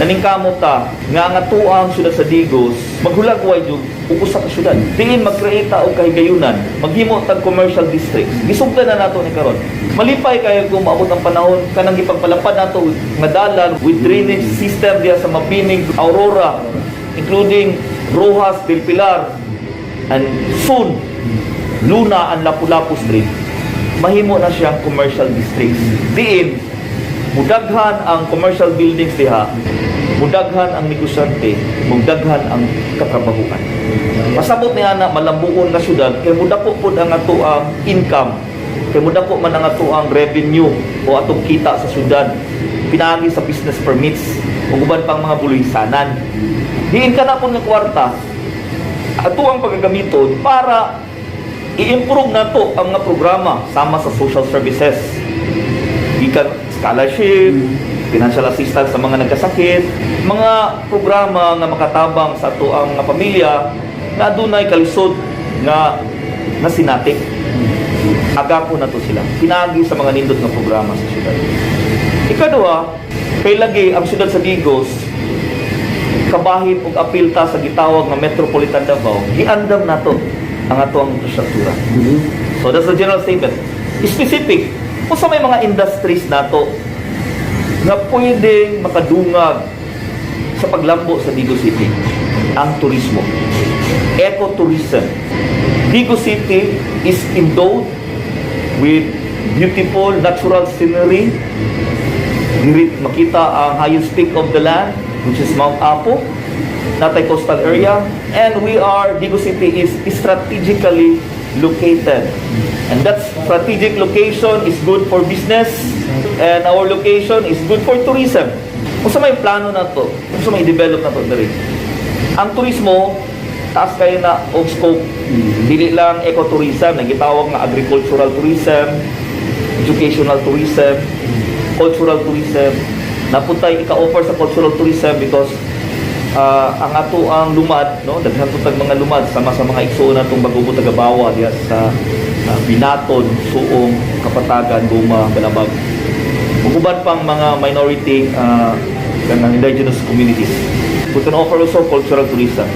Naningkamot ta nga ang atoang syudad sa Digos maghulagway jud ug usa ka syudad. Diin mag-create ta og kahigayunan, maghimo tag commercial districts. Gisugdan na nato ni karon. Malipay kayo kung maabot ang panahon kanang gipagpalapad nato nga dalan with drainage system diha sa Mabinig, Aurora, including Rojas del Pilar and soon Luna and Lapu-Lapu Street, mahimo na siyang commercial districts. Diin mudaghan ang commercial buildings diha, mudaghan ang negosyante, mudaghan ang katrabahuan. Pasabot ni ana malambuon nga syudad kay mudako pod ang atoang income, kay mudako man ang atoang revenue o atong kita sa syudad pinaagi sa business permits ug uban pang mga bulisanan. Diin kana pud nga kwarta ato ang pagagamiton para i-improve nato ang mga programa sama sa social services, gikan scholarship, financial assistance sa mga nagkasakit, mga programa nga makatabang sa ato ang mga pamilya nga adunay kalisod nga nasinati. Agapon nato sila pinaagi sa mga nindot nga programa sa syudad. Ikaduha, kay lagi ang syudad sa Digos kabahin og apil ta sa gitawag nga Metropolitan Davao, giandam nato ang ato ang infrastruktura. So that's the general statement. Specific, kung sa may mga industries nato nga pwedeng makadungag sa paglambo sa Digos City, ang turismo. Ecotourism. Digos City is endowed with beautiful natural scenery. Diri makita ang highest peak of the land, which is Mount Apo, Natay coastal area, and Digos City is strategically located. And that strategic location is good for business, and our location is good for tourism. Kung sa may plano na to, kung sa may develop na to diri. Ang turismo, taas kayo na og scope. Dili lang ecotourism, na gitawag nga agricultural tourism, educational tourism, cultural tourism. Napuntay ika-offer sa cultural tourism because ang ato ang lumad, no, daghan po tag mga lumad sama sa mga igsuon natong Bagobo Tagabawa diha sa Binaton, Suong, Kapatagan, Guma, Balabag. Ug uban pang mga minority, kanang indigenous communities. We can offer also cultural tourism.